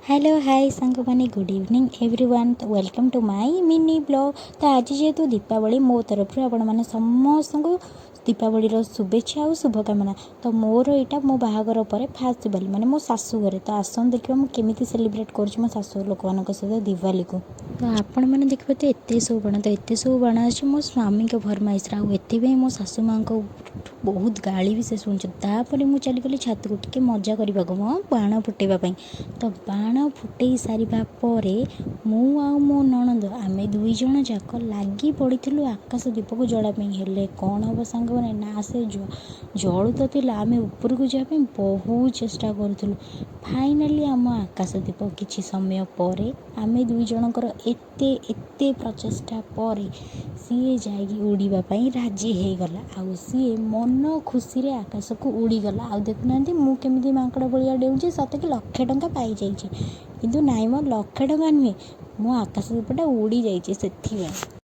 Hello high ସାଙ୍ଗମାନେ, good evening everyone. ତ welcome to my mini vlog। ତ ଆଜି ଯେହେତୁ ଦୀପାବଳି, ମୋ ତରଫରୁ ଆପଣମାନେ ସମସ୍ତଙ୍କୁ ଦୀପାବଳିର ଶୁଭେଚ୍ଛା ଆଉ ଶୁଭକାମନା। ତ ମୋର ଏଇଟା ମୋ ବାହାଘର ପରେ ଫାଷ୍ଟ ଦିୱାଲି, ମାନେ ମୋ ଶାଶୁ ଘରେ। ତ ଆସନ୍ତୁ ଦେଖିବା ମୁଁ କେମିତି ସେଲିବ୍ରେଟ୍ କରୁଛି ମୋ ଶାଶୁ ଲୋକମାନଙ୍କ ସହିତ ଦିୱାଲିକୁ। ତ ଆପଣମାନେ ଦେଖିପାରୁଥିବେ ଏତେ ସବୁ ବାଣ। ତ ଏତେ ସବୁ ବାଣ ଅଛି ମୋ ସ୍ୱାମୀଙ୍କ ଫରମାଇଶରେ, ଆଉ ଏଥିପାଇଁ ମୋ ଶାଶୁ ମାଆଙ୍କ ବହୁତ ଗାଳି ବି ସେ ଶୁଣିଛନ୍ତି। ତାପରେ ମୁଁ ଚାଲିଗଲି ଛାତକୁ ଟିକେ ମଜା କରିବାକୁ, ମୋ ବାଣ ଫୁଟେଇବା ପାଇଁ। ତ ବାଣ ଫୁଟେଇ ସାରିବା ପରେ ମୁଁ ଆଉ ମୋ ନଣନ୍ଦ, ଆମେ ଦୁଇ ଜଣ ଯାକ ଲାଗି ପଡ଼ିଥିଲୁ ଆକାଶ ଦୀପକୁ ଜଳା ପାଇଁ। ହେଲେ କ'ଣ ହେବ ସାଙ୍ଗମାନେ, ନା ସେ ଜଳୁ ତ ଥିଲା। ଆମେ ଉପରକୁ ଯିବା ପାଇଁ ବହୁତ ଚେଷ୍ଟା କରୁଥିଲୁ। ଫାଇନାଲି ଆମ ଆକାଶ ଦୀପ କିଛି ସମୟ ପରେ, ଆମେ ଦୁଇ ଜଣଙ୍କର ଏତେ ଏତେ ପ୍ରଚେଷ୍ଟା ପରେ ସିଏ ଯାଇକି ଉଡ଼ିବା ପାଇଁ ରାଜି ହେଇଗଲା, ଆଉ ସିଏ ମନ ଖୁସିରେ ଆକାଶକୁ ଉଡ଼ିଗଲା। ଆଉ ଦେଖୁନାହାନ୍ତି ମୁଁ କେମିତି ମାଙ୍କଡ଼ ଭଳିଆ ଡେଉଁଛି, ସତେ କି 1 ଲକ୍ଷ ଟଙ୍କା ପାଇଯାଇଛି। କିନ୍ତୁ ନାଇଁ ମ, 1 ଲକ୍ଷ ଟଙ୍କା ନୁହେଁ, ମୋ ଆକାଶ ଦୀପଟା ଉଡ଼ି ଯାଇଛି ସେଥିପାଇଁ।